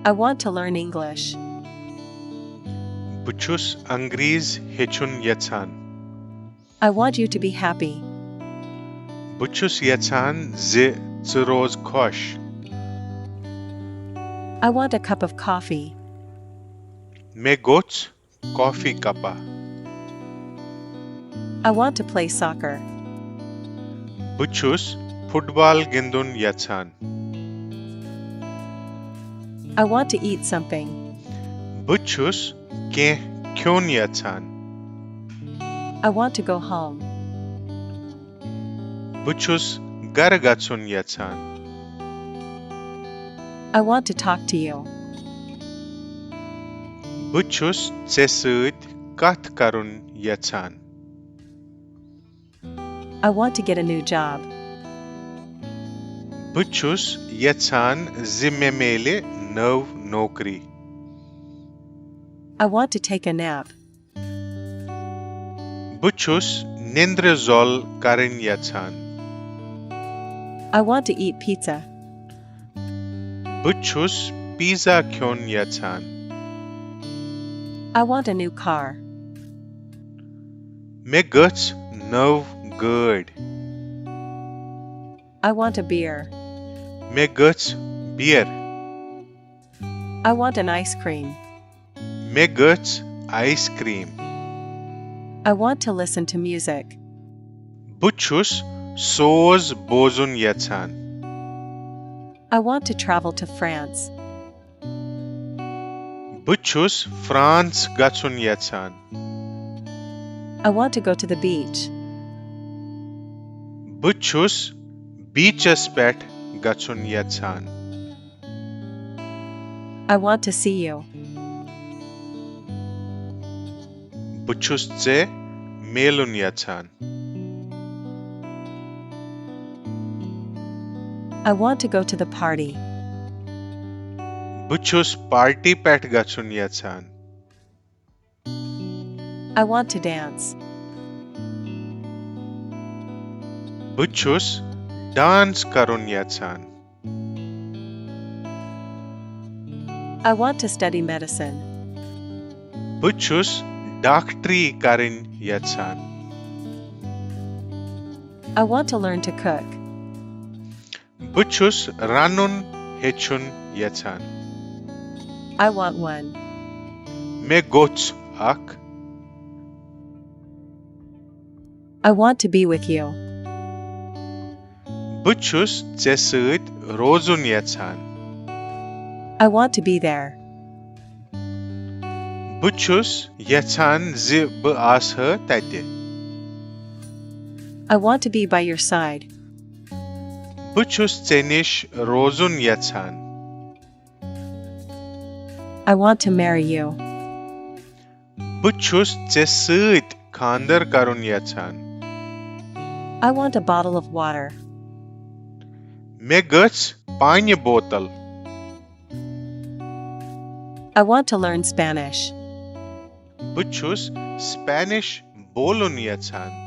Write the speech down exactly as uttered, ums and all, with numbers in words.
I want to learn English. بہٕ چھُس انگریز ہیٚچھُن یژھان۔ I want you to be happy. بہٕ چھُس یژھان زِ ژٕ روز خۄش۔ I want a cup of coffee. مےٚ گوٚژھ کافی کپا۔ I want to play soccer. بہٕ چھُس فٹ بال گِنٛدُن یژھان۔ I want to eat something. بہٕ چھُس کینٛہہ کھیوٚن یژھان۔ I want to go home. بہٕ چھُس گرٕ گژھُن یژھان۔ I want to talk to you. بہٕ چھُس ژےٚ سۭتۍ کتھ کرُن یژھان۔ I want to get a new job. بہٕ چھُس یژھان زِ مےٚ میلہِ نٔو نوکری۔ I want to take a nap. بہٕ چھُس نیٚنٛدرِ زۄل کرٕنۍ یژھان۔ I want to eat pizza. بہٕ چھُس پیزا کھیوٚن یژھان۔ I want a new car. مےٚ گٔژھ نٔو گٲڑۍ۔ I want a beer. مےٚ گٔژھ بیر۔ I want an ice cream. مےٚ گٔژھ ice cream. I want to listen to music. بہٕ چھُس سوز بوزُن یژھان۔ I want to travel to France. بہٕ چھُس فرانس گژھُن یژھان۔ I want to go to the beach. بہٕ چھُس بیٖچس پٮ۪ٹھ گژھُن یژھان۔ I want to see you. بہٕ چھُس ژےٚ میلُن یژھان۔ I want to go to the party. بہٕ چھُس پارٹی پٮ۪ٹھ گژھُن یژھان۔ I want to dance. بہٕ چھُس ڈانس کرُن یژھان۔ I want to study medicine. بہٕ چھُس ڈاکٹری کرٕنۍ یژھان۔ I want to learn to cook. بہٕ چھُس رَنُن ہیٚچھُن یژھان۔ I want one. مےٚ گوٚژھ اکھ۔ I want to be with you. بہٕ چھُس ژےٚ سۭتۍ روزُن یژھان۔ I want to be there. بہٕ چھُس یژھان زِ بہٕ آسہٕ تَتہِ۔ I want to be by your side. بہٕ چھُس ژےٚ نِش روزُن یژھان۔ I want to marry you. بہٕ چھُس ژےٚ سۭتۍ خانٛدر کرُن یژھان۔ I want a bottle of water. مےٚ گٔژھ پانہِ بوتل۔ I want to learn Spanish. بہٕ چھُس سپینش بولُن یژھان۔